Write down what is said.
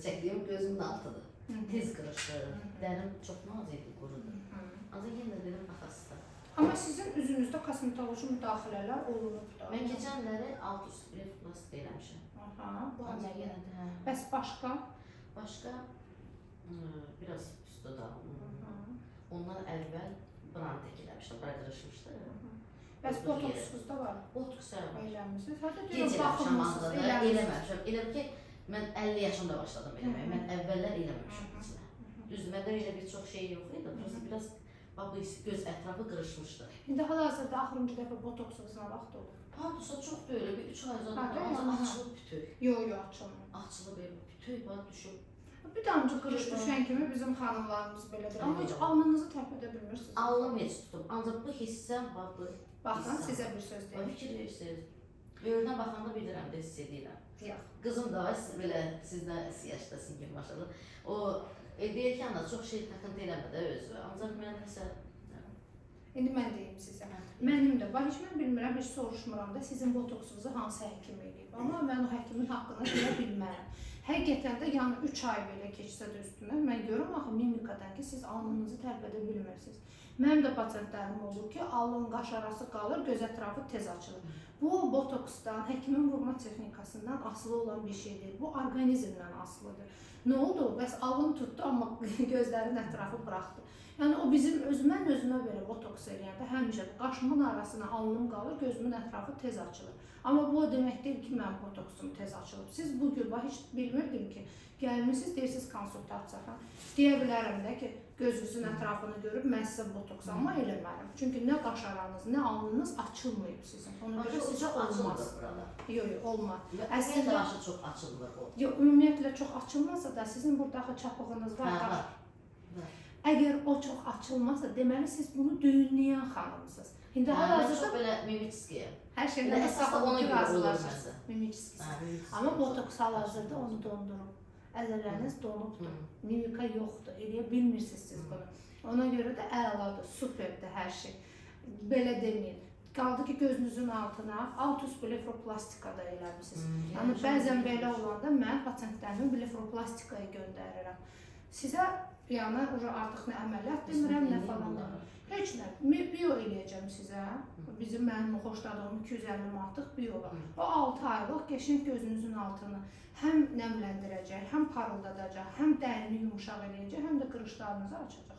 Çəkdiyim gözümün altıdır. Tez qırışır. Dərim çox nazik qurudur. Ancaq yenə də dedim baxasız. Amma sizin üzünüzdə kosmetoloji müdaxilələr olunub da. Mən keçənləri alt üst blefaroplastika eləmişəm. Aha, bu Ancaq əməliyyat. yenə də hə. Bəs başqa? Başqa biraz üstü da. Ondan əvvəl brantək eləmişdim. Bura qırışmışdı. Bəs Bu yeri. botoksunuz da var. Botoks var. Eləmisiniz. Hətta Gec deyirəm eləmişəm baxılmısınız, ağzına da, eləmisiniz. eləməmişəm. Elə ki, mən 50 yaşımda başladım eləməyə. Mən əvvəllər eləməmişəm heç nə. Düzdür, məndə elə bir çox şey yox idi. Prosta biraz bax bu göz ətrafı qırışmışdı. İndi hal-hazırda axırıncı dəfə botoksunuz nə vaxt olub? Hardasa çox deyil, bir 3 ay zaten Ha, deyil, ancaq aha. açılıb bütöv. Yox, yox, açılmır. Açılıb elə bütöv bax düşüb. Bir damcı qırış düşən kimi bizim xanımlarımız belədir. Amma heç alnınızı tərpədə bilmirsiniz. Alnım heç tutub. Ancaq bu hissəm bax bu. Baxın, hissəm. sizə bir söz Bax, deyim. fikir verirsiniz. Böyürdən baxanda bilirəm də hiss edirəm. Yox. Qızım da var, siz belə sizdən yaşdasın kimi maşallah. O deyir ki, ana çox şey takıntı eləmə də özü. Ancaq mən nəsə İndi mən deyim sizə. Mənim də, bax heç mən bilmirəm, heç soruşmuram da sizin botoksunuzu hansı həkim eləyib. Amma mən o həkimin haqqını deyə bilmərəm. Həqiqətən də yəni 3 ay belə keçsə də üstünə mən görürəm axı mimikadan ki, siz alnınızı tərpədə bilmirsiniz. Mənim də pasientlərim olur ki, alın qaş arası qalır, göz ətrafı tez açılır. Bu botoksdan, həkimin vurma texnikasından asılı olan bir şey deyil. Bu orqanizmdən asılıdır. Nə oldu? Bəs alın tutdu, amma gözlərin ətrafı buraxdı. Yəni o bizim mən özümə belə botoks eləyəndə həmişə qaşımın arasına alnım qalır, gözümün ətrafı tez açılır. Amma bu o demək deyil ki, mənim botoksum tez açılıb. Siz bu gün bax heç bilmirdim ki, gəlmisiniz, deyirsiniz konsultasiya. Deyə bilərəm də ki, gözünüzün ətrafını görüb mən sizə botoks amma eləmərəm. Çünki nə qaş aranız, nə alnınız açılmayıb sizin. Ona görə Başı sizə çox olmaz. açıldı buralar. Yox, yox, olmaz. Və Əslində- ümumiyyətlə başı çox açılmır o. Yox, ümumiyyətlə çox açılmasa da sizin burada axı çapığınız var, Hə, qaş var. Var. Əgər o çox açılmasa, deməli siz bunu düyünləyən xanımsınız. İndi Hə, mən hal-hazırda çox belə mimiçkiyəm. hər Elə şeydən əsas da ona ki, görə olur razılaşırsınız. məzə. Mimiçkisiz. Hə, mimiçkiyəm. Amma botoks hal-hazırda onu dondurub. Əzələləriniz donubdur. Mimika yoxdur. Eləyə bilmirsiniz siz bunu. Ona görə də əladır, superdir hər şey. Belə deməyin. Qaldı ki, gözünüzün altına alt üst blefaroplastika da eləmisiniz. Yəni bəzən belə olanda mən pasientlərimi blefaroplastikaya göndərirəm. Sizə yəni uje artıq nə əməliyyat demirəm, nə falan demirəm. Heç nə. Bio eləyəcəm sizə. Bizim mənim xoşladığım 250 manatlıq bio var. O 6 aylıq qəşəng gözünüzün altını həm nəmləndirəcək, həm parıldadacaq, həm dərini yumşaq eləyəcək, həm də qırışlarınızı açacaq.